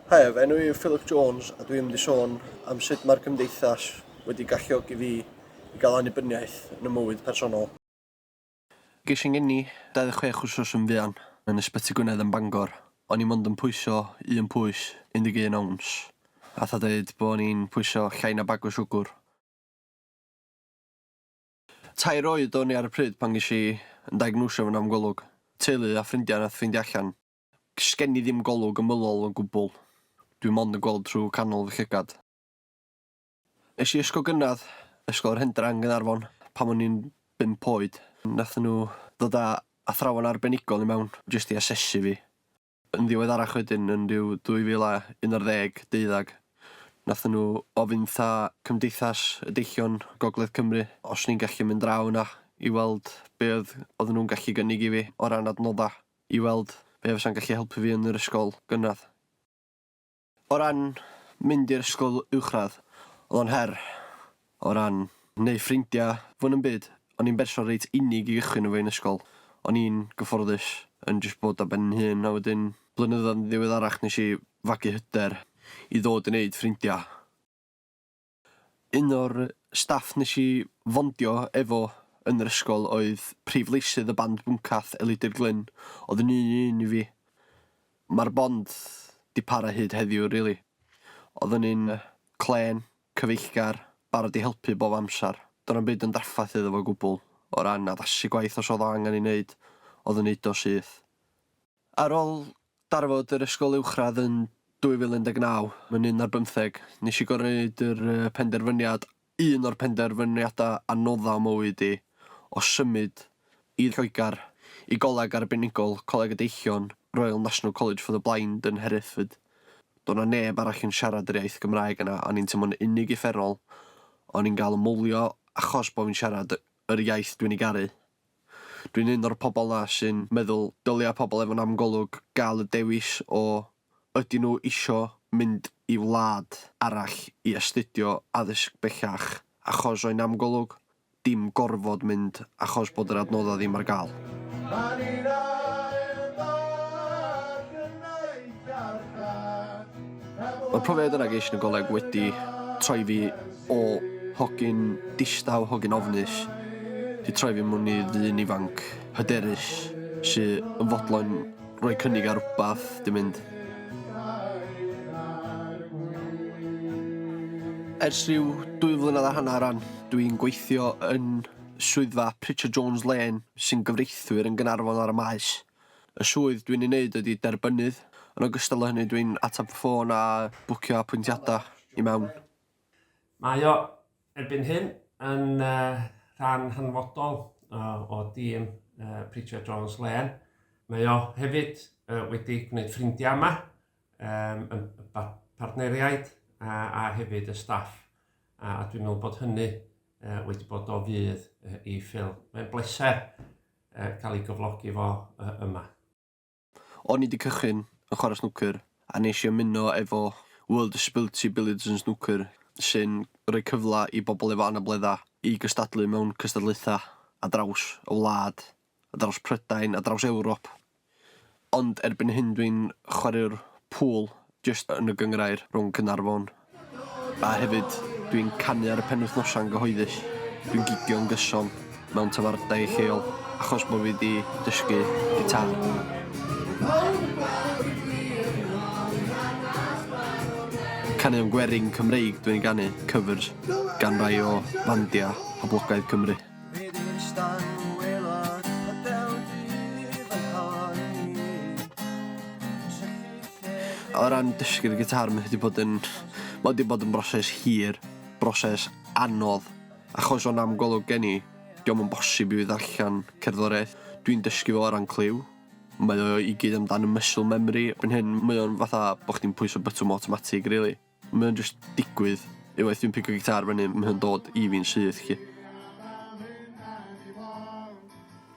Haia, fy enw i yw Philip Jones a dwi'n mynd i sôn am sut mae'r gymdeithas wedi galluogi fi i gael annibyniaeth yn y mywyd personol. Ges i'n ngeni 26 wsos yn fuan yn Ysbyty Gwynedd yn Bangor. O'n i mond yn pwyso un pwys, 11 owns. Fatha deud bo' ni'n pwyso llai na bag o siwgr. Tair oed o'n i ar y pryd pan ges i 'yn diagnosio efo nam golwg. Teulu a ffrindia nath ffeindio allan. Sgen i ddim golwg ymylol o gwbwl. Dwi mond yn gweld trw canol fy llygad. Es i ysgol gynradd, Ysgol yr Hendra yn Gaernarfon, pan o'n i'n bump oed. Nathon nhw ddod â athrawon arbenigol i mewn jyst i asesu fi. Yn ddiweddarach wedyn yn rhyw 2011, deuddag, nathon nhw ofyn 'tha Cymdeithas y Deillion Gogledd Cymru os o'n i'n gallu mynd draw yna i weld be' oedd oedden nhw'n gallu gynnig i fi o ran adnodda' i weld be' fysa'n gallu helpu fi yn yr ysgol gynradd. O ran mynd i'r ysgol uwchradd, o'dd o'n her o ran neu' ffrindia, fwy na'm byd. O'n i'n berson reit unig i gychwyn efo un ysgol. O'n i'n gyfforddus yn jyst bod ar ben 'yn hun a wedyn blynyddoedd yn ddiweddarach nesh i fagu hyder i ddod i neud ffrindia. Un o'r staff nes i fondio efo yn yr ysgol oedd prif leisydd y band Bwncath, Elidir Glyn. Oedd yn un i un i fi. Mae'r bond 'di para hyd heddiw rili. Oedd yn un clên, cyfeillgar, barod i helpu bob amser. Do'n na'm byd yn draffath iddo fo o gwbl o ran addasu gwaith os oedd o angen ei neud, oedd yn neud o syth. Ar ôl darfod yr ysgol uwchradd yn 2019, yn un ar bymtheg, nes i gor'o' neud yr yy penderfyniad, un o'r penderfyniada anodda o mywyd i, o symud i Lloegar, i goleg arbenigol, Coleg y Deillion, Royal National College for the Blind yn Hereford. Do' 'na neb arall yn siarad yr iaith Gymraeg yna, o'n i'n teimlo'n unig uffernol, o'n i'n ga'l 'y mwlio achos bo' fi'n siarad yr iaith dwi'n 'i garu. Dwi'n un o'r pobl 'na sy'n meddwl dylia pobl efo nam golwg gael y dewis o ydyn nhw isio mynd i wlad arall i astudio addysg bellach achos o'u nam golwg, dim gorfod mynd achos bod yr adnoddau ddim ar gael. Mae'r profiad yna ges i yn y goleg wedi troi fi o hogyn distaw, hogyn ofnus, 'di troi fi mewn i ddyn ifanc hyderus sy yn fodlon rhoi cynnig ar rwbath, 'di mynd. Ers rhyw dwy flynedd a hanner rwan, dwi'n gweithio yn swyddfa Pritchard Jones Lane sy'n gyfreithwyr yn Gaernarfon ar y Maes. Y swydd dwi'n ei wneud ydy derbynnydd. Yn ogystal â hynny dwi'n ateb y ffôn a bwcio apwyntiadau i mewn. Mae o erbyn hyn yn rhan hanfodol o dîm Pritchard Jones Lane. Mae o hefyd wedi gwneud ffrindiau yma, yn partneriaid a hefyd y staff. A dwi'n meddwl bod hynny wedi bod o fudd i Phil. Mae'n bleser cael ei gyflogi fo yma. O'n i 'di cychwyn yn chwarae snwcer a nesh i ymuno efo World Disability Billiards and Snooker sy'n rhoi cyfle i bobl efo anabledda i gystadlu mewn cystadlaetha ar draws y wlad, ar draws Prydain, ar draws Ewrop. Ond erbyn hyn dwi'n chwaraewr pŵl jyst yn y gynghrair rhwng Caernarfon a hefyd dwi'n canu ar y penwythnosau'n gyhoeddus. Dwi'n gigio'n gyson mewn tafarndai lleol achos bo' fi 'di dysgu gitâr. Caneuon gwerin Cymreig dwi'n ei ganu, covers gan rai o fandia poblogaidd Cymru. O ran dysgu'r gitâr mae 'di bod yn ma' 'di bod yn broses hir, broses anodd achos o nam golwg gen i 'di o'm yn bosib i fi ddarllan cerddoriaeth. Dwi'n dysgu fo o ran cliw. Mae o i gyd amdan y muscle memory. Erbyn hyn mae o'n fatha bo' chdi'n pwyso botwm awtomatig rili. Mae o'n jyst digwydd. Unwaith dwi'n pigo gitâr fyny mae o'n dod i fi'n syth 'lly.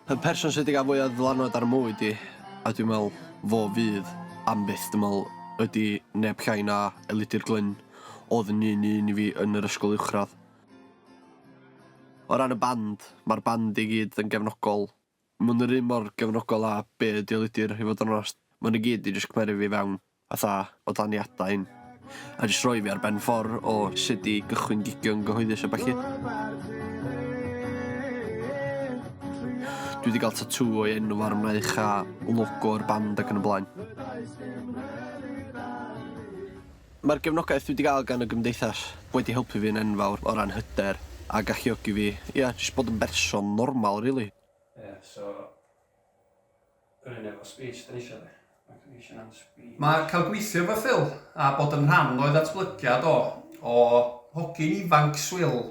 Y person sy 'di ga'l fwya o ddylanwad ar 'y mywyd i, a dwi'n me'wl fo fydd am byth dwi me'wl ydi neb llai na Elidir Glyn o'dd yn un un i fi yn yr ysgol uwchradd. O ran y band, ma'r band i gyd yn gefnogol. Ma' nw'r un mor gefnogol â be' ydi Elidir i fod yn onast. Ma' n'w gyd 'di jyst cymeru fi fewn. Fatha o dan i adain a jyst rhoi fi ar ben ffordd o sut i gychwyn gigio yn gyhoeddus a ballu. Dwi 'di ga'l tatŵ o'i enw ar 'y mraich a logo'r band ac yn y blaen. Mae'r gefnogaeth dwi 'di ga'l gan y gymdeithas wedi helpu fi'n enfawr o ran hyder a galluogi fi ia jyst bod yn berson normal rili. Ie so yr un efo speech 'dan ni isio de? Mae condition and speech. Mae cael gweithio efo Phil a bod yn rhan o'i ddatblygiad o, o hogyn ifanc swil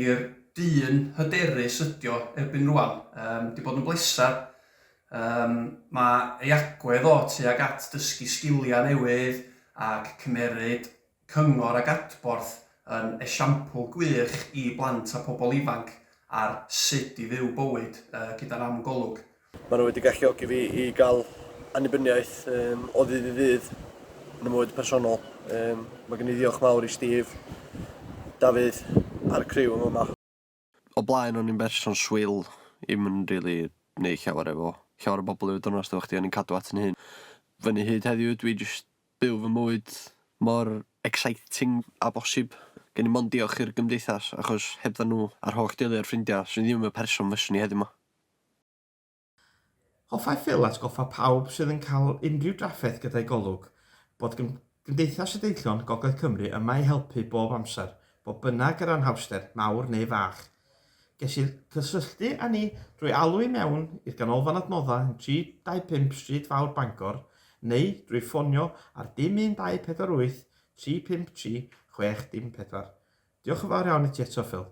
i'r dyn hyderus ydi o erbyn rŵan, yym 'di bod yn bleser. Yym mae ei agwedd o tuag at dysgu sgiliau newydd ac cymeryd cyngor ac adborth yn esiampl gwych i blant a pobl ifanc ar sut i fyw bywyd gyda nam golwg. Maen nhw wedi galluogi fi i gael annibyniaeth um, o ddydd i ddydd yn y mywyd personol. Um, mae gen i ddiolch mawr i Steve, Dafydd a'r criw yma. O blaen o'n i'n berson swil, i'm yn rili neud llawer efo llawer o bobl i fod yn onast efo chdi o'n i'n cadw at 'yn hun. Fyny hyd heddiw dwi jyst byw fy mywyd mor exciting â bosib. Gen i mond diolch i'r gymdeithas achos hebddan nhw a'r holl deulu a'r ffrindia 'swn i ddim y person fyswn i heddiw 'ma. Hoffai Phil atgoffa pawb sydd yn cael unrhyw drafferth gyda'i golwg bod Cymdeithas y Deillion Gogledd Cymru yma i helpu bob amser, fodd bynnag yr anhawster, mawr neu fach. Gellir cysylltu â ni drwy alw i mewn i'r Ganolfan Adnoddau yn 325 Stryd Fawr Bangor neu drwy ffonio ar dim 1 2 4 8 3 5 3 6 dim 4. Diolch yn fawr iawn i ti eto Phil.